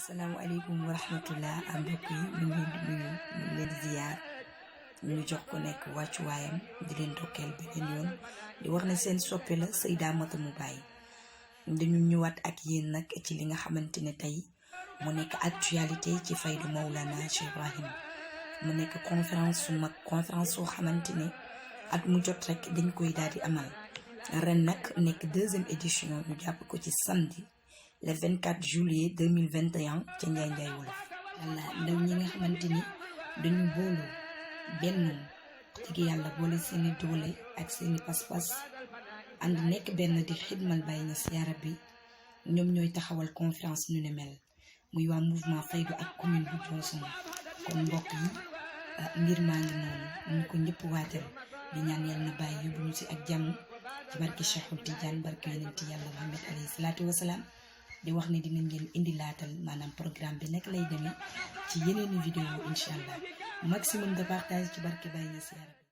asalaamaaleykum wa rahmatullah mbokk yi ñu ngi leen di ziar ñu jox ko nekk wàccuwaayam di leen dokkeel beneen yoon di wax ne seen soppe la Seyda Mata mu bàyyi dañu ñëwaat ak yéen nag ci li nga xamante ne tey mu nekk actualité ci faydu Mawlana Cheikh Ibrahim mu nekk conférence su mag conférence soo xamante ne at mu jot rek dañ koy daal di amal ren nag nekk 2e édition ñu jàpp ko ci samedi le 24 juillet 2021 ca Njaay Njaay Wolof walla ndaw ñi nga xamante ni dañu booloo benn dëgg yàlla boole seeni doole ak seeni pas-pas ànd nekk benn di xidmal Baay Ñas yaa rabbi ñoom ñooy taxawal conférence ñu ne mel muy waa mouvement faydu ak commune bu Diossong kon mbokk yi mbir maa ngi noonu ñu ko ñëpp waatal di ñaan yàlla na bàyyi yóbbu ñu si ak jàmm ci barke Cheikhul Tidiane barke yonenti yàlla Muhammad alayhi salaatu wasalaam di wax ne dinañ leen indi laatal maanaam programme bi nekk lay demee ci yeneeni vidéo incha allah maximum de partage ci barke Baay Ñas yaa rabbi